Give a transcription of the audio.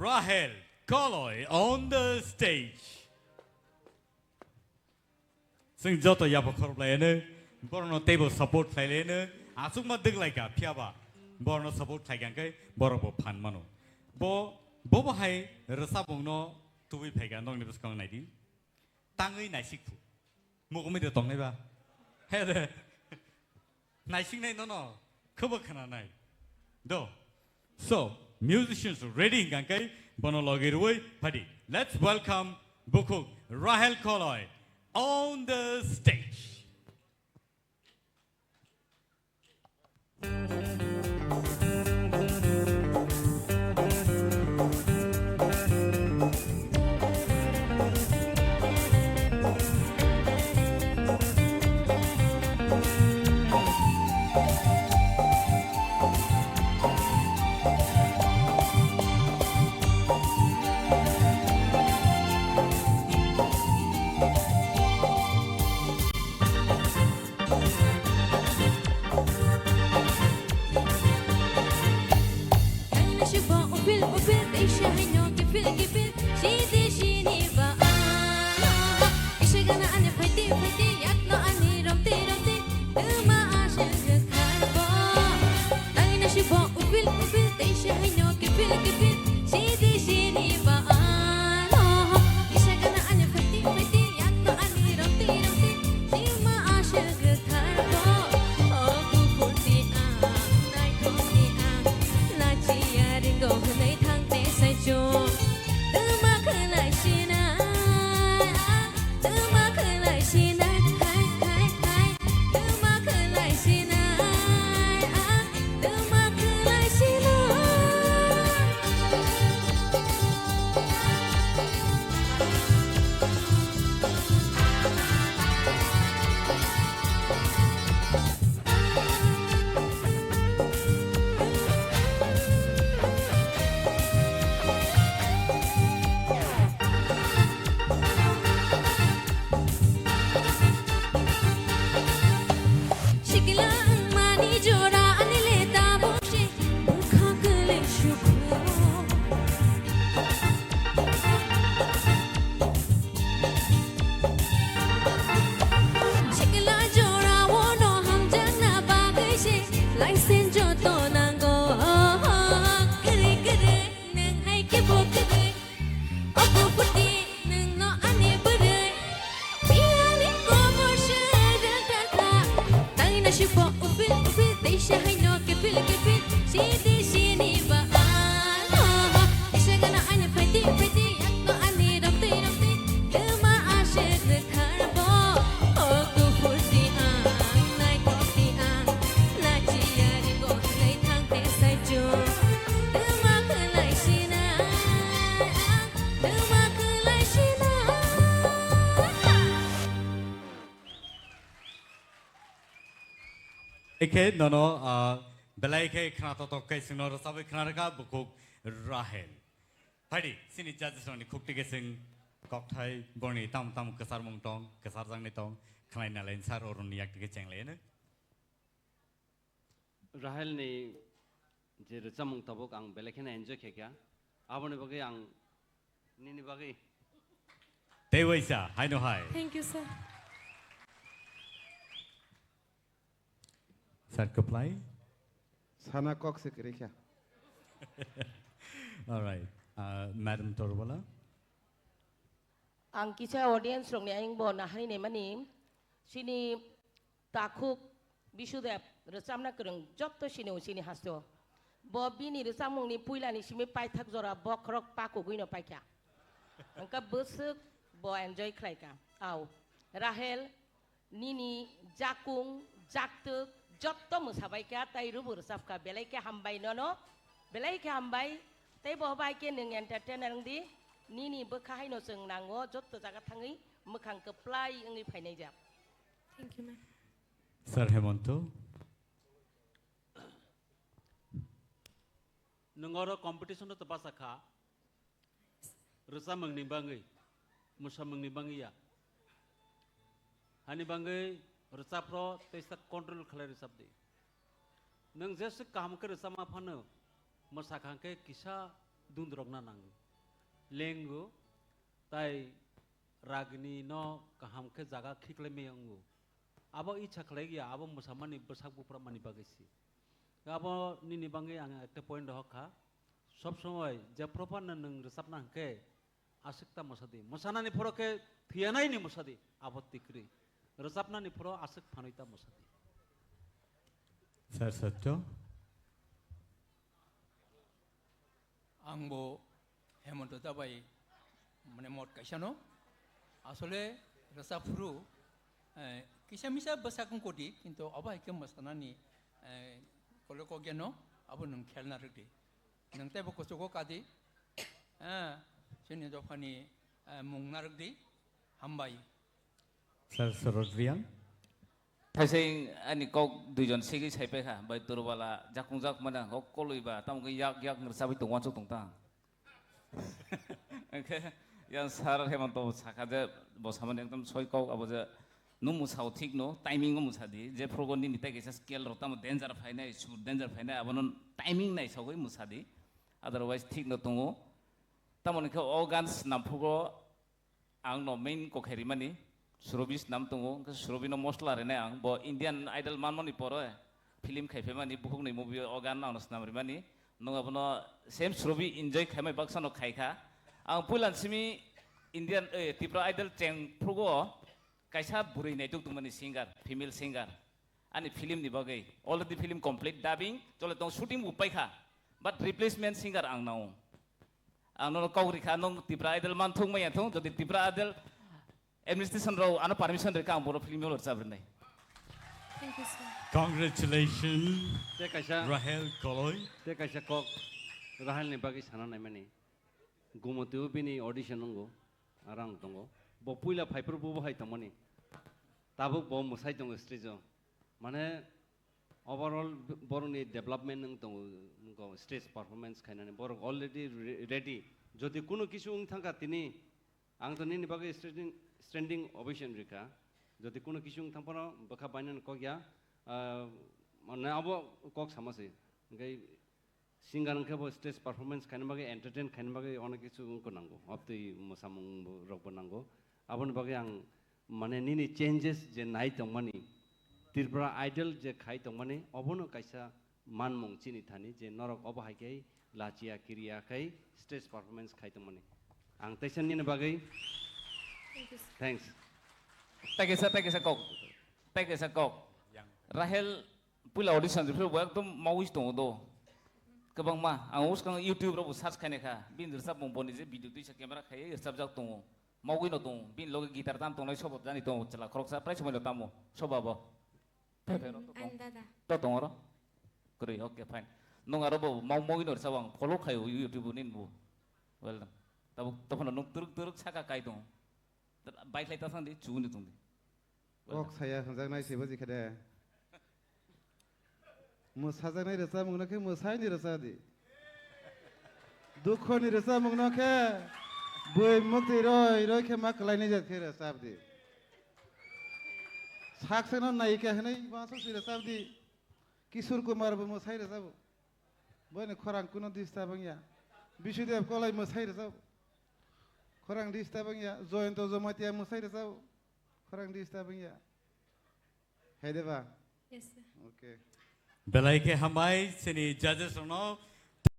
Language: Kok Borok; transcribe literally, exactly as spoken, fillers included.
Rahel Koloi on the stage. Chwng joto yapha khoroplaiano, borokno teibo support khlailaino, achukma dwglaikha, phiyaba borokno support khlaikha hwnkhe borokbo phan mano. Bo, bobo hai rwchapmungno tubui phaikha, nokni bwskango naidi. Tangwi naisik phu. Mugumi de tongnai ba. He de. Naisiknai nono. Khobo khna nai. Do. So, musicians ready hingka kai bono logi ruwi phadi. Let's welcome Bukhuk Rahel Koloi on the stage. Ikhe nono, ah, belai khe khna totok khe chwngno rwchabwi khna rwkha Bukhuk Rahel. Phaidi, chini judges rokni khukti khe chwng kokthai borni tam tam kwcharmung tong, kwcharjaknai tong, khnai nalai sar oroni yak tike chenglaino. Rahel ni je rwchapmung tabuk ang belai kheno enjoy khe kha. Aboni bagwi ang nini bagwi. Tei waisa, haino hai. Thank you, sir. Sir, kwplai. Sana kok se kwrwi kha. All right. Uh, Madam Torbala. Ang kisa audience rokni ayang bo nahari nemani, chini takhuk Bisudeb rwchapna kwrwng jotto sini o chini haste o. Bo bini rwchapmungni puilani simi paithak jora bokhorok pakugwino paikha. Hwnkhe bwswk bo enjoy khlaikha. Au, Rahel, nini jakung, jaktwk, jotto mwsabaikha, tai rwbo rwchapkha, belai khe hambai nono, belai khe hambai, tei bo bai khe nwng entertainer wngdi, nini bwkha haino chwng nango, jotto jaga thangwi mwkhang kwplai wngwi phainaijak. Thank you, ma'am. Sir Hemonto. Nwng oro competition-o to bachakha, rwchapmungni bangwi, mwsamungni bangwi ya. Hani bangwi rwchapro teisa control khlai rwchapdi. Nwng jeswk kaham khe rwchapma phano, mwsakha hwnkhe kisa dundrokna nango. Lengo, tai ragni no kaham khe jaga khiklai maya wngo. Abo icha khlai ya, abo mwsamani bwsak bupra mani bagwi si. Abo nini bagwi ang ekta point rohor kha. Sob somoi je proper no nwng rwchapna hwnkhe, aswk ta mwsa di. Mwsanani phoro khe thwiyanaini mwsa di, abo tikri. Rwchapnani phoro aswk phanwi ta mwsa di. Sir Satya. Ang bo Hemanta da bai mane mot kaisa no. Asole rwchap phuru, eh, kisa misa bwsak wng kodi, kintu obo hai khe mwsanani, eh, kole kok ya no, abo nwng khelna rwdi. Nwng teibo kuchugo kadi, eh, chini dophani, eh, mung narwkdi, hambai. Sir Sorot Reang. Thaising ani kok duijon segwi saipaikha, bai Durbala jakungjak mane kok kolwi ba, tamo khe yak yak nwrwchabwi tong wansuk tong ta. Hwnkhe yang Sir Hemanta bo sakha je, bo samani ekdom soi kok, abo je nung mwsao thik no, timing o mwsa di, je phrugo nini tai kaisa scale rok tamo danger phainai, sur danger phainai, abono timing nai sagwi mwsa di, otherwise thik no tongo. Tamoni khe o gan swnam phrugo ang no main kokhai rimani, Surobi swnam tongo, hwnkhe Surobi no mosla rinai ang, bo Indian Idol manmani pore film khai phaimani, bukhukni movie o gan ang no swnam rimani, nwng abono same Surobi enjoy khaimai baksa no khaikha. Ang puilan simi Indian, eh, Tripura Idol cheng phrugo kaisa bwrwi naituk tongmani singer, female singer. Ani film ni bagwi already film complete, dubbing chole tong, shooting bo paikha, but replacement singer ang nao. Ang nono kok rikha, nung Tripura Idol man thung maya thung, jodi Tripura Idol administration rao ano permission rikha, ang boro film rwchap rinai. Thank you, sir. Congratulations, Te kaisa, Rahel Koloi. Te kaisa kok Rahel ni bagwi sana naimani. Gumotio bini audition wngo, arang tongo. Bo puila phaiphuru bo hai tongmani. Tabuk bo mwsai tongo stage o. Mane overall borokni development wng tongo, wngkho stage performance khainani. Borok already re-, ready. Jodi kuno kisu wng thangkha tini, ang to nini bagwi standing, standing ovation rikha. Jodi kuno kisu wng thangphano bwkha bainani kok ya, ah, mane abo kok sama se. Hwnkhe singer hwnkhe bo stage performance khaina bagwi, entertain khaina bagwi onek kisu wngkho nango. Obtwi mwsamung bo, rokbo nango. Aboni bagwi ang mane nini changes je nai tongmani, Tripura Idol je khai tongmani, obono kaisa manmung chini thani je norok obo hai khe lachiya kiriya khai stage performance khai tongmani. Ang teisa nini bagwi Thank you, sir. Thanks. Thank you, sir. Thank you, sir. Kok. Thank you, sir. Kok. Yang. Rahel puila audition rwphru bo ekdom mawi tongo do. Kwbangma ang uskang YouTube rok bo search khainai kha. Bini rwchapmung boni je video tuisa camera khai rwchapjak tongo. Mawi no tongo. Bini loge guitar tam tongnai sobo jani tongo chwla khoroksa prai somoi no tamo. Soba bo. Phai phai rok to tong. Ang dada. To tong oro. Kwrwi, okay, fine. Nung aro bo mau mawi no rwchap ang follow khai o YouTube ni bo. Well done. Tabuk tophano nung turuk turuk saka kai tongo. Bai khlai ta thang di, chuguni tong di. Kok saya hwnjaknai se bo jikha de. Mwsajaknai rwchapmung no khe mwsai ni rwchap di. Dukho ni rwchapmung no khe bui muktwi roi roi khe ma kwlai ni jat khe rwchap di. Saksa no nayika hwnwi ma so si rwchap di. Kishore Kumar bo mwsai rwchabo. Boini khorang kuno disturb wngya. Bisudev Koloi mwsai rwchabo. Khorang disturb wngya. Jayanta Jamatia mwsai rwchabo. Khorang disturb wngya. Hai de ba? Yes, sir. Okay. Belai khe hambai chini judges rokno,